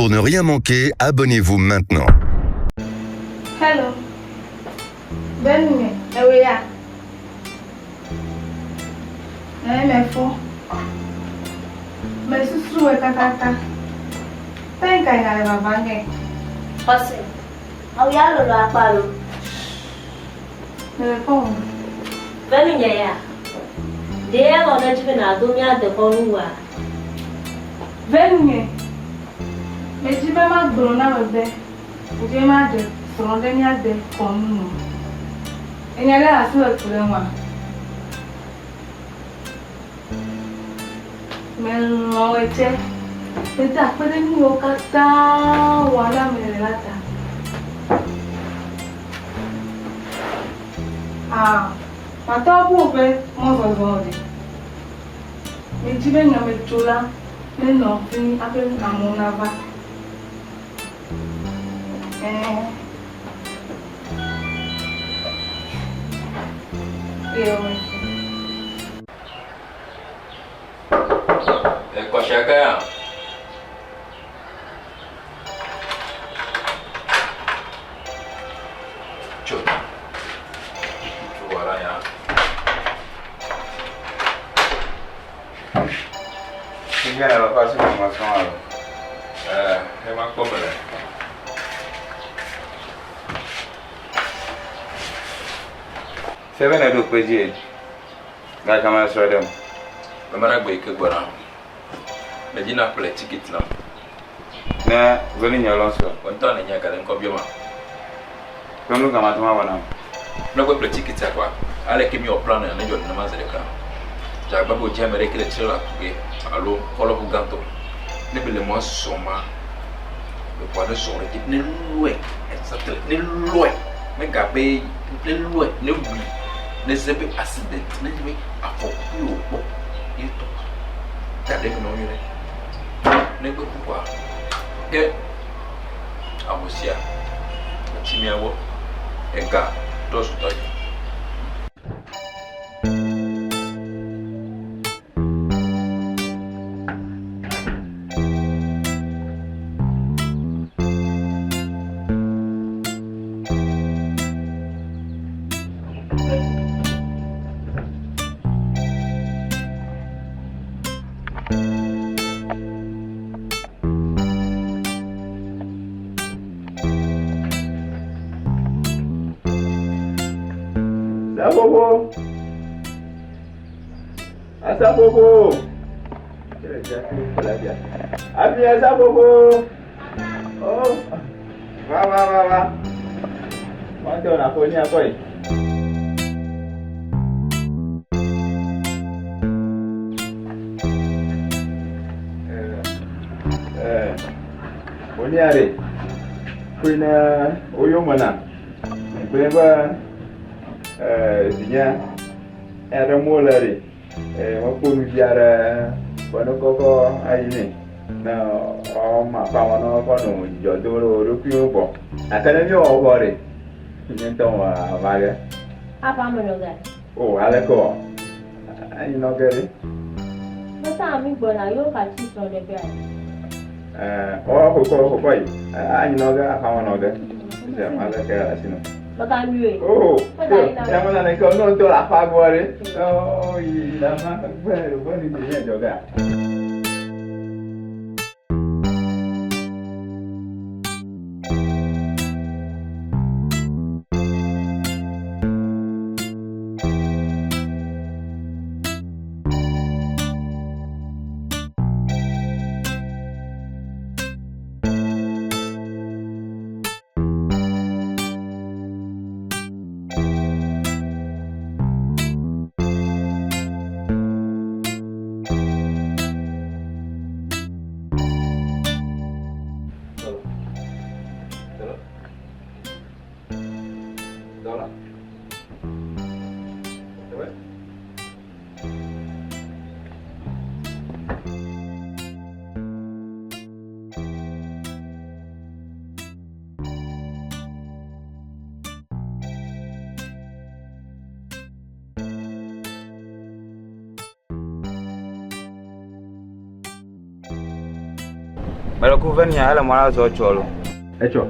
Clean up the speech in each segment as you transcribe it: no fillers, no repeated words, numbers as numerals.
Pour ne rien manquer, abonnez-vous maintenant. Hello. Benue, ewe ya. Ɛɛ mefɔ. Mesusu wɔ kakaka. Fɛn ka yi le vava ge. Xɔse, awu ya lolo akpa lo. Mele kpɔ o. Venu nye ya. Ɖe ya lɔ ɖe dzi be nàdo mía dekɔnu wua? Venue. Medzi be magblɔ na wò be medzi be maɖe srɔ̃ ɖe mía de kɔnu nu. Enya ɖe asi le tu ɖe ŋua? Melɔ̃ wòe tsɛ. Meda akpe ɖe nu yiwo katã wɔ na me le la ta. Ah, matɔ bu woƒe mɔzɔzɔ ɖe. Medzi be nyametsola nenɔ fi hafi amewo nava. Ɛɛ. Eye wo. Kɔsia ke ya. Tso. Tso wala ya. Fifia le ƒe asi me srɔ̃ alo? Ɛɛ, ema kpɔ mele. Fia be nèɖo kpe dzi gake mele srɔ̃ ɖem. Mema ɖe gbe yi ke gbɔna. Medzi na ƒle tikiti nam. Ne veli nye lɔ srɔ̃. Wò ŋutɔ nènya gale ŋkɔ biɔma. Ke nu ka mate ŋu awɔ nam? Ne gbe ƒle tikiti kɔa, aleke míwɔ plan ne dzɔ nenema zi ɖeka? Dze agbagba be wòdze ame ɖe ke le trailer ku ge alo kɔlɔʋu gãtɔ. Ne be le mɔa zɔm ma, eʋua ne zɔ ɖe edzi, ne lɔe exactly, ne lɔe, megabe ne lɔe, ne wui, ne ze be accident, ne nye be afɔku ye wòkpɔ ye tɔ. Ta ɖe eme na wo nyuie ɖe. Ne gbe ku kɔa, ke ahosia etsi mía gbɔ, ega trɔ zu tɔnye. Asafofo. Asafofo. Afi asafofo. Oh. Va va va va. Wọ́n tẹ ọ̀nà àpò ní akọ yìí. Oniare, kpui na woyome na gblɔe be vinye eya ɖe mo le ɖi mekpɔ nu vi aɖe be ne kɔkɔ ayi nɛ ne woama aƒea me ne woakɔ nɔ dzidzɔ dom ɖe wo ɖokuiwo gbɔ. Gake ne míewɔ vɔ ɖe, nye ŋutɔ mava ge. Aƒea me nɔ ge. O aleke wɔ? Anyi nɔ ge ɖe. Meta mi gbɔna yewo ka tsi srɔ̃ ɖe gbea. Ɛɛ, wɔ xokɔ xokɔ yi. Anyi nɔ ge aƒea me nɔ ge. Sɛ aleke asi nɔ. Meka nyuie. Oh, ya me naneke o, ne ŋutɔ le aƒea gbɔ ɖe. Oh, yi la ma gbe gbe ni nye dzɔgea. Mele ku ve nia ele mɔ la zɔ tsɔ lo. Etsɔ.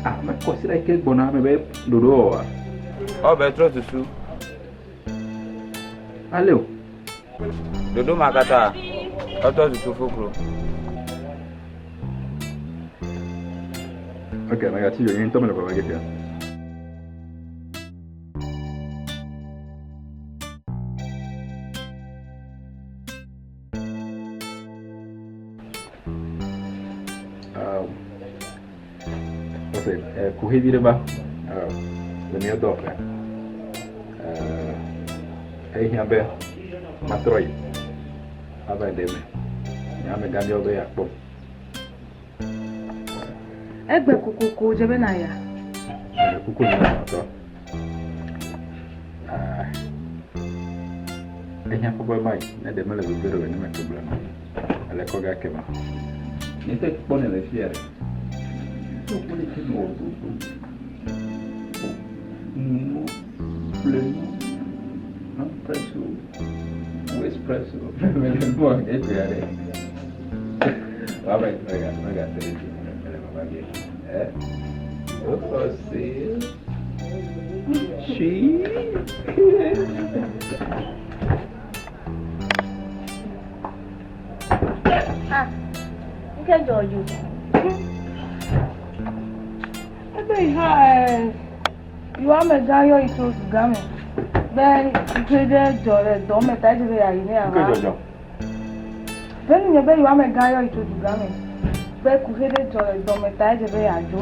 Ah, me kɔsi ɖe ke gbɔna me be ɖoɖo wɔa. Ɔ be trɔ susu. Ale o. Ɖoɖo ma katã etrɔ susu foflo. Ok, megatsi dzo nye ŋutɔ mele vava ge fia. Ose, kuxi vi ɖe va le mía dɔwɔƒe. Ehiã be matrɔ yi ava ɖe eme. Nye amegã biɔ be yeakpɔm. Egbe kokoko dze be nàyia? Meɖe kuku nye lɔlɔ̃tɔ. Ehiã kpɔ be mayi ne ɖe mele veve ɖe o ne meto gblɔ nɔ. Ele kɔ gake ma. Nye te kpɔnɛ le fia ɖe. Ne wokpɔ ɖe ke mewɔ ɖoɖo. Nuwo ƒle nu. Ampress o, Westpress o. Mele nua egbea ɖe. Waba mega mega te ɖe dzi mele vava ge. Eh? Oh, see. She. Ah, nke dzɔ dzo. Ebe yi hã yewo amegã yɔ yi tso dugã me be ŋke ɖe dzɔ le dɔ me ta edze be yeayi ne yeava. Ŋke dzɔdzɔ. Be nu nye be yewo amegã yɔ yi tso dugã me be kuxe ɖe dzɔ le dɔ me ta edze be yeadzo.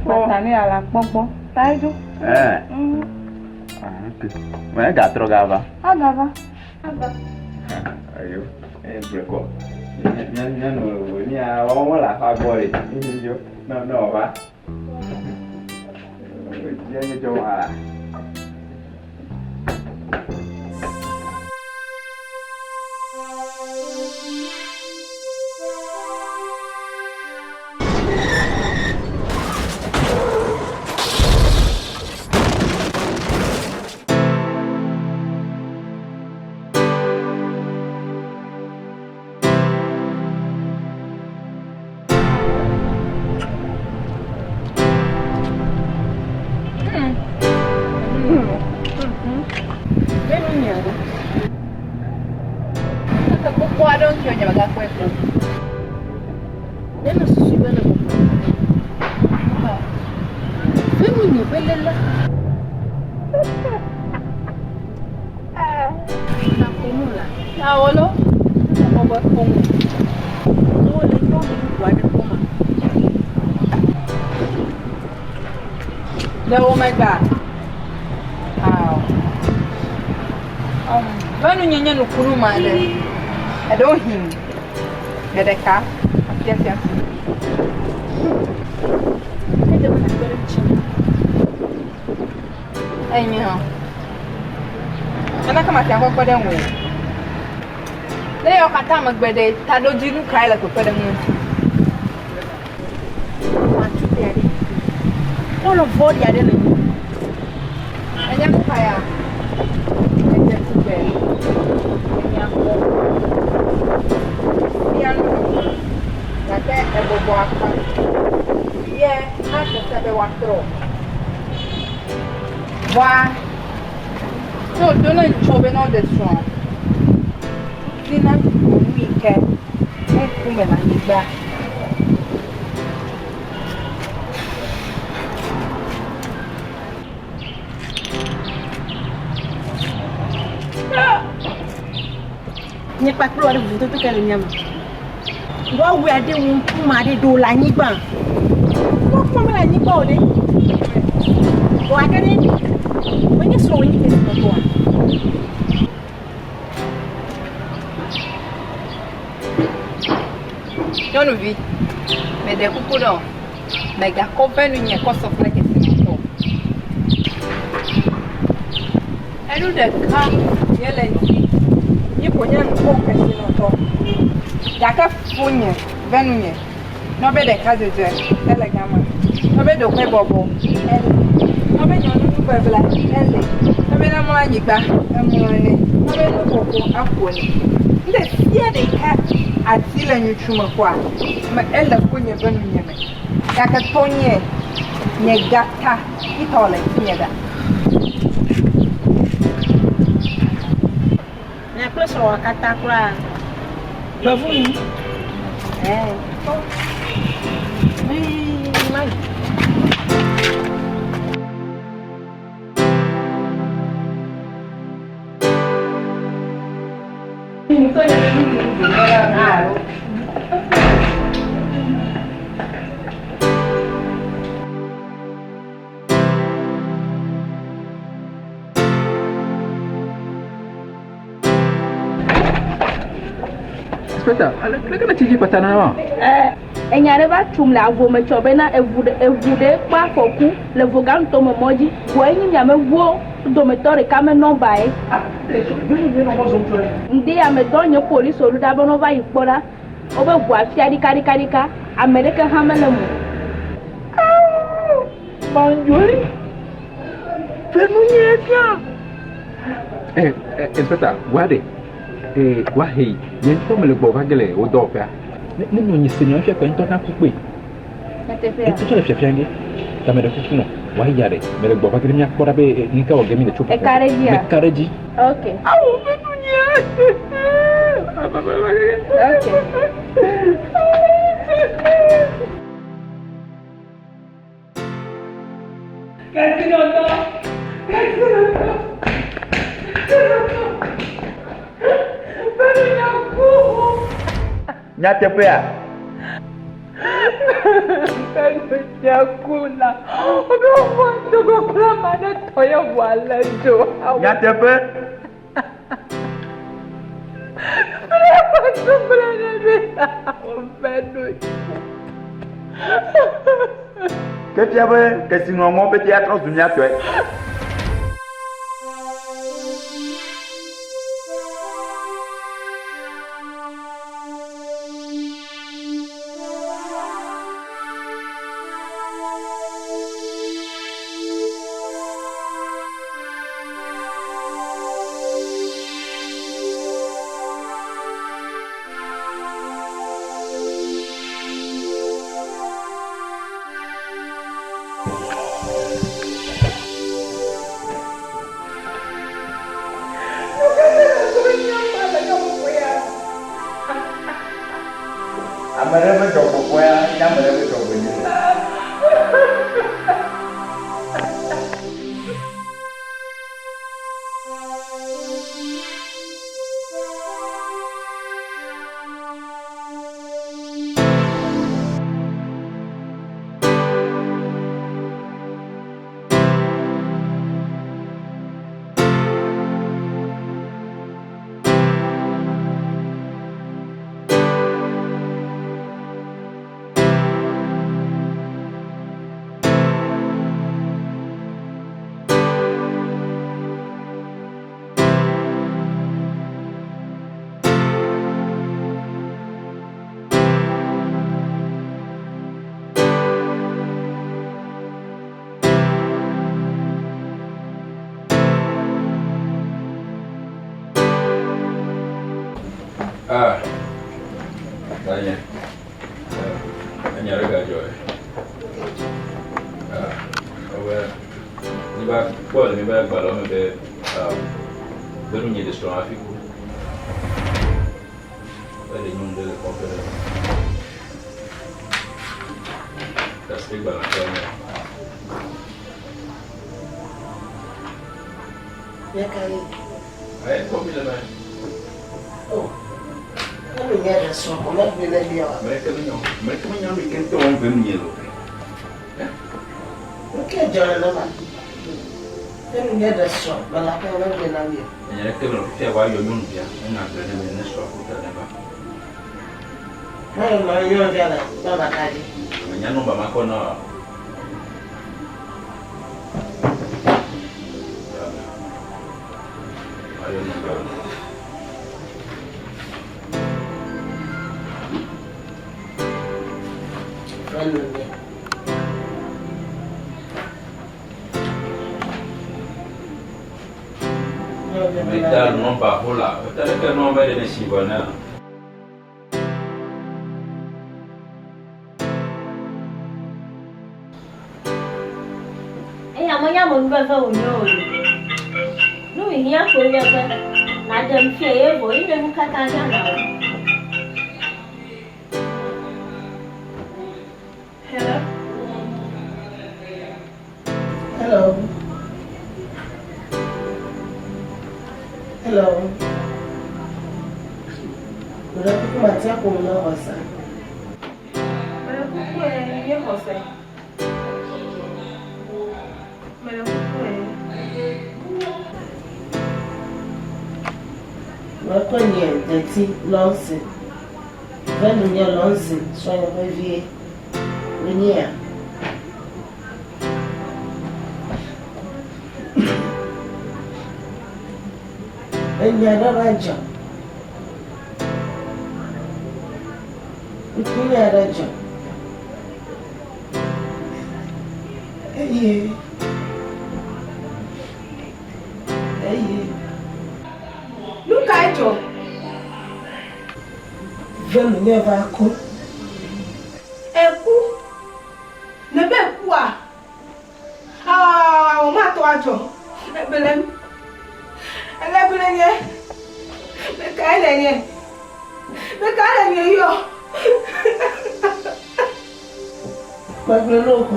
Kpata ne yeala kpɔ gbɔ ta edzo. Ɛɛ. Ah, ok. Mɛ egatrɔ gava. Agava. Ava. Ayo, eye gblɔe kɔ. Mía mía nɔ mía wɔwɔ le aƒea gbɔ ɖe. Yo, ne ne wòva. Dzia nye dzɔ wa. Kpokpo aɖewo ŋuti nye megakpɔe kpɔ. Ne mesusui be le gbɔgbɔ Ve nunye be léle. Awolo, bɔbɔ kpɔm. Ne wole nyɔnu bubu aɖe kpɔm ma. Le wo megbea? Ao. Um, ve nunye nye nukunu ma ɖe. Eɖewo him. Gbe ɖeka, afiafia. Edze be nàkpe ɖe ŋutinye. Eyi mi hã. Naneke mate ŋu akpe ɖe ŋuwò o. Ne yewo katã megbe ɖe, taɖodzinu kae le kpekpeɖeŋu ŋuti? Matsu tea ɖe. Xɔlɔ̃ vɔ̃ɖi aɖe le ŋuwò. Ènya nu ka ya? Èdze tugbe. Ènya kpɔ. Fia nu gake èbɔbɔ akpa. Ye asesẽ be woatrɔ. Vɔa ne wòdo ne ŋutsuwo be ne woɖe srɔ̃a, wodina nu yi ke ŋkume le anyigba. Nye kpakple wò aɖe vovototo kae le mía me? Woawɔe aɖe wò ŋkume aɖe ɖe wòle anyigba. Wò ŋkume mele anyigba o ɖe. Wò age ɖe menye srɔ̃wòe nye kesinɔtɔa? Nyɔnuvi, meɖe kuku ɖe wò, mègakɔ ve nunye kɔ sɔ kple kesinɔtɔ o. Enu ɖeka ye le ŋuti, nye ko nye ŋkɔ kesinɔtɔ gake fonye ve nunye nɔ be ɖeka dzedze ele gama, nɔ be ɖoƒe bɔbɔ ele, nɔ be nyɔnunu bebla ele, nɔ be ne mlɔ anyigba emlɔ nɛ, nɔ be nukoko eƒo nɛ. Ŋɖe sia ɖe yi ke ati le ŋutsu me kpɔa, me ele konye be nunye me. Gake tɔnye, nye gata yi tɔ le ŋutinye ɖa. Mia kple srɔ̃wòa katã kura gbevu nu. Ɛɛ, tɔ. Yi, mayi. Inspector, aleke ne tsi kpata na wa? Enya ɖe va tum le avome tsɔ bena eʋu ɖe eʋu ɖe kpɔ afɔku le Voganutome mɔ dzi. Vɔ enyi miame ʋuwo dometɔ ɖeka me nɔmba ye. Ŋdi ya me dɔ nye polisiwo ɖo ɖa be ne wova yi kpɔ ɖa. Wobe ʋua fia ɖikaɖikaɖika. Ame ɖeke hã mele eme o. Manjoli, fe nu nye fia. Eh, eh, inspector, wa ɖe. Eh, wa hei. Nye ŋutɔ mele gbɔ va ge le wo dɔwɔƒea. Ne ne nɔ nye se nya fia kpe ŋutɔ na ku kpe. Nyateƒea. Etsɔ le fiafia ge. Tame ɖe kuku nɔ. Wa ya ɖe. Mele gbɔ va ge ɖe míakpɔ ɖa be eh, nu ka wɔ ge mi le tso. Eka ɖe dzia? Meka ɖe dzi. Ok. Awu fe nu nye. Ok. Kesinɔtɔ, kesinɔtɔ, kesinɔtɔ, be nya ku. Nyateƒea? Be nya ku la, wobe wofɔ ŋdɔgɔ kple ame aɖe tɔ ye ʋua lé dzo. Nyateƒe? Ke fia be kesinɔnuwo pɛtɛ atrɔ zu mía tɔe. Ame ɖe ƒe dzɔgbevɔ̃ea nye ame ɖe ƒe dzɔgbenyui. Ah, tanye. Enya ɖe gadzɔ e. Ah, ewɔ mi va kpɔ le mi va agbalẽwo me be be nu nye ɖe srɔ̃ hafi ku. Eɖe nyɔnu ɖe le kɔƒe ɖe me. Ɖase gbalẽ tɔ nye. Nya ka ye? Ayi kpɔ mi le me. Oh. Enu nye ɖe srɔ̃ ko megblɔe ne mía wa. Mɛke mi nyɔ. Mɛke mi nyɔ mi ke ŋutɔ wɔm ve nu nye lo. Nu ke dzɔ nenema? Enu nye ɖe srɔ̃ mele aƒe megblɔe na mí o. Enya ɖeke mele fifia wa yɔ nyɔnuvia. Ena gblɔe ne be ne srɔ̃ ku ta ne va. Mayɔ nɔ nyɔnuvia le nɔmba ka dzi? Menya nɔmba ma kɔ na wa. Mayɔ nɔmba. Enu nye. Meta nɔmba hola. Meta ɖeke nɔmba ɖe ne si vɔ na. Eya menye amenuveve wònye o lo. Nu hiã koe nye be nàɖem fiae ye vɔ ye nye nu katã hiã na wò. Hello. Hello. Hello. Mele kuku matia ƒom na xɔse. Mele kuku e nye xɔse. Mele kuku e. Mekɔ nye deti lɔnsi. Venu nye lɔnsi srɔ̃nye ƒe vie. Wònyea? Enya ɖe va dzɔ. Ŋkunya ɖe dzɔ. Eye eye. Nu kae dzɔ? Venu nye va ku. Eku. Nebe ekua? Aa, matɔ adzɔ. Ebelem. Elebele nye. Mekae le nye. Mekae le nye yɔ. Megblɔe na wò ko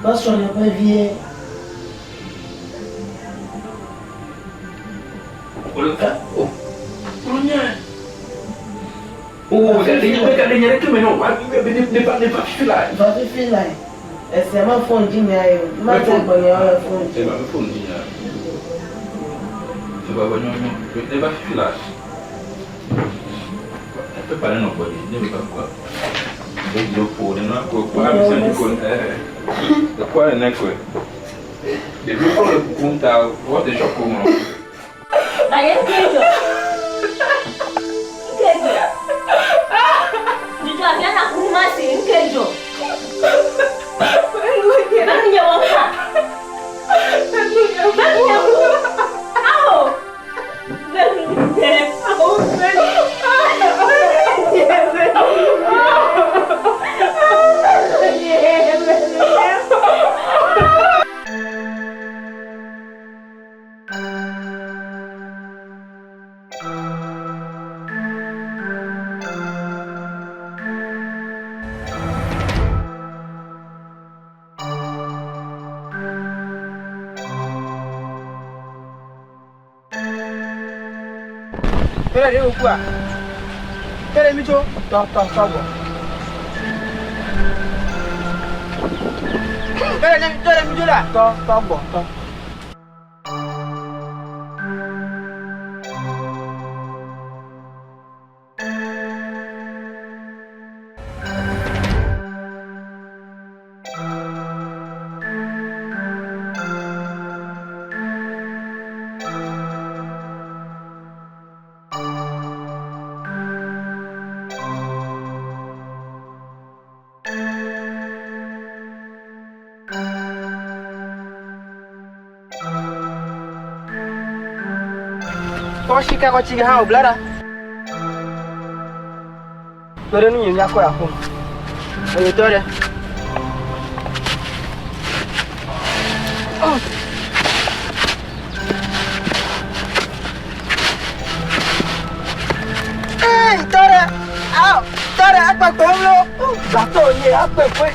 be srɔ̃nye ƒe vie. Va fifi lae. Esia me fon dzi nya ye o. Ma te gbe nya le fon dzi. Eva me fon dzi nya. Eva va nyɔ nyɔ. Eva fifi la. Pepa ne nɔ gbɔ dzi ne va kua. Ne dzi ƒo ne na ko ko abi se ko eh. Ko ne ne ko. Ɖevi kɔ le kukum ta what the shock ko ŋlɔ. Aye nkejo. Nkejo. Juju afia na kuma si nkejo. Bẹ́ẹ̀ni yẹ wọ́n kà. Bẹ́ẹ̀ni yẹ kú. Awo. Bẹ́ẹ̀ni yẹ awo bẹ́ẹ̀ni. Bẹ́ẹ̀ni yẹ bẹ́ẹ̀ni yẹ bẹ́ẹ̀ni yẹ. Tẹ́lẹ̀ dé òkú à. Tẹ́lẹ̀ mi tó tọ̀ tọ̀ tọ̀ bọ̀. Tẹ́lẹ̀ tẹ́lẹ̀ mi tó la tọ̀ tọ̀ bọ̀ tọ̀. Kɔ sika kɔ tsi hã wòbla ɖa. Tɔ ɖe nunye míakɔ le aƒeme. Eye tɔ ɖe. Ee, tɔ ɖe. Ao, tɔ ɖe akpakpem lo. Gatɔ nye akpekpe.